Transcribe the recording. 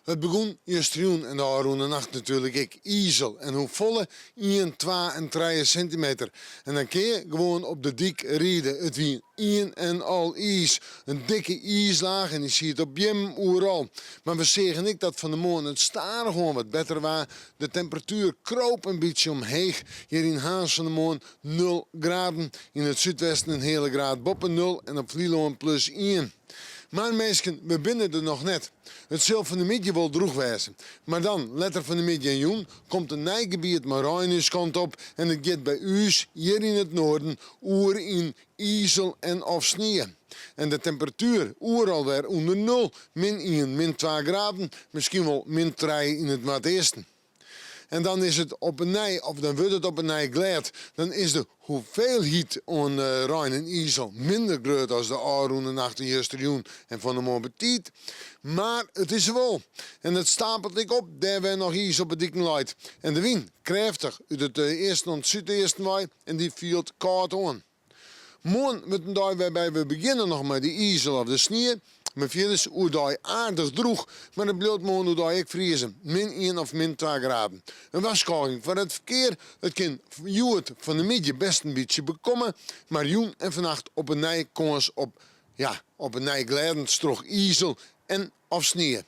It begûn justerjûn en de ôfrûne nacht natuerlik ek izel. En hoefolle? Ien, twa en trije sintimeter. En dan kin je gewoan op de dyk ride. It wie ien en al iis. In dikke iislaach en dy siet op beammen oeral. Mar we seagen ek dat fan 'e moarn it stadichoan wat better waard. De temperatuer kroop in bytsje omheech. Hjir yn Harns fan 'e moarn nul graden. Yn it súdwesten in heale graad boppe nul en op Flylân plus ien. Mar minsken, we binne der noch net. It sil fan 'e middei wol drûch wêze. Mar dan, letter fan 'e middei en jûn, komt in nij gebiet mei rein ús kant op en it giet by ús hjir yn it noarden oer yn izel en of snie. En de temperatuer oeral wer ûnder nul, min ien, min twa graden, miskien wol min trije yn it noardeasten. En dan is it op 'e nij, of dan wurdt it op 'e nij glêd. Dan is de hoeveelheid oan rein en izel minder grut as de ôfrûne nacht en justerjûn en fan 'e moarn betiid. Mar it is der wol. En it stapelt ek op dêr wêr noch iis op de diken leit. En de wyn, krêftich út it easten oant súdeasten wei en dy fielt kâld oan. Moarn wurdt in dei wêrby we begjinne noch mei de izel of de snie, mar fierders oerdei aardich drûch, mar it bliuwt moarn oerdei ek friezen, min ien of min twa graden. In warskôging foar it ferkear, it kin hjoed fan 'e middei bêst in bytsje bekomme, mar jûn en fannacht op 'e nij kâns op, ja, op 'e nij glêdens troch izel en of snie.